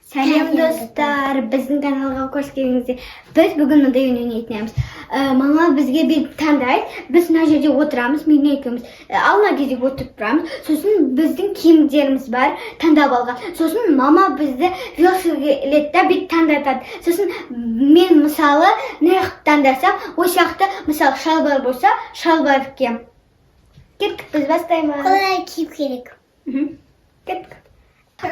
Сәлем, достар, біздің каналға қош келдіңіздер. Біз бүгін мындай ойын ойнайтын. Мама бізге бір таңдайды. Біз мына жерде отырамыз, мен екеуміз. Алма кезек отырып тұрамыз. Сосын біздің киімдеріміз бар, таңдап алған. Сосын мама бізді велосипедте бүйтіп таңдатады. Сосын мен, мысалы, мына жақты таңдасам, ол жақта, мысалы, шалбар болса, шалбар киемін. Кеттік, біз бастаймыз. Қалай киіп керек? Мхм. Кеттік.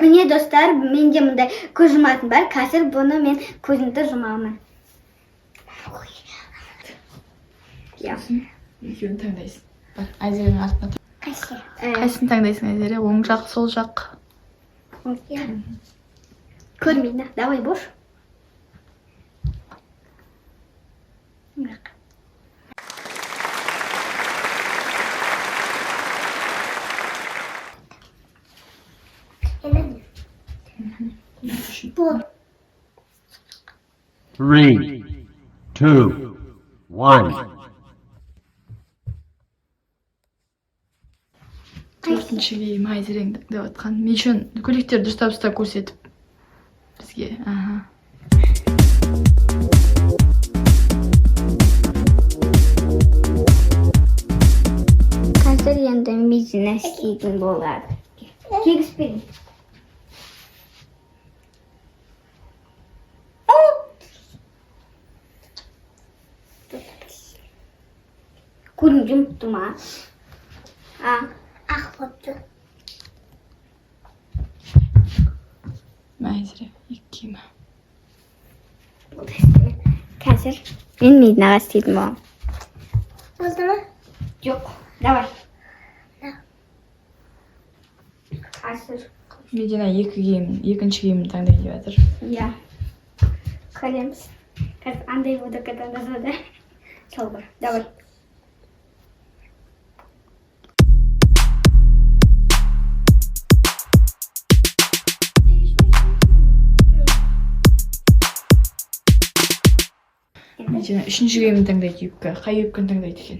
Міне, достар, менде мындай көз жұматын бар. Қазір бұны мен көзімді жұмамын. Иә. Екеуін таңдайсың. Бар, Айзеренің артына тұр. Қайсы? Қайсысын таңдайсың, Айзере? Оң жақ, сол жақ? Иә. Көрмейді. Давай, бош. Оң жақ. Енді бұл. Three, two, one. Төртінші киім Айзеренің таңдап жатқан. Мен үшін көйлектерді дұрыстап ұстап көрсетіп бізге. Аха. Қазір енді Медина істейтін болады. Кигізбейін. Көзін жұмып тұр ма? А, Ақ болыпты. Мә, Айзере, екі киімі. Болды, істеме. Қазір мен Мединаға істейтін боламын. Болды ма? Жоқ, давай. На. Қазір. Медина екі киім, екінші киімін таңдайын деп жатыр. Иә. Көреміз. Қазір андай водокадан таңдаса да. Шалбар. Давай. Медина үшінші киімін таңдайды, юбка. Қай юбканы таңдайды екен?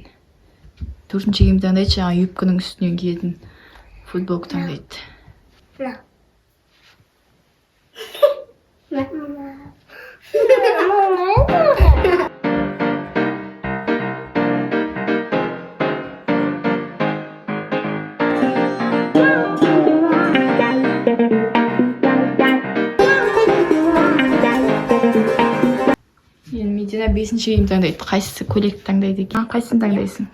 Төртінші киім таңдайды, жаңағы юбканың үстінен киетін футболка таңдайды. На. На. Мама. Енді Медина бесінші киім таңдайды. Қайсысы көйлек таңдайды екен? Қайсысын таңдайсың?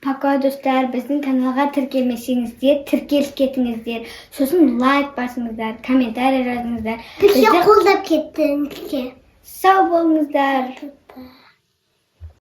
Пока, достар, біздің каналға тіркелмесеңіздер, тіркеліп кетіңіздер. Сосын лайк басыңыздар, комментарий жазыңыздар. Бізде Бізді қолдап кеттің. Сау болыңыздар.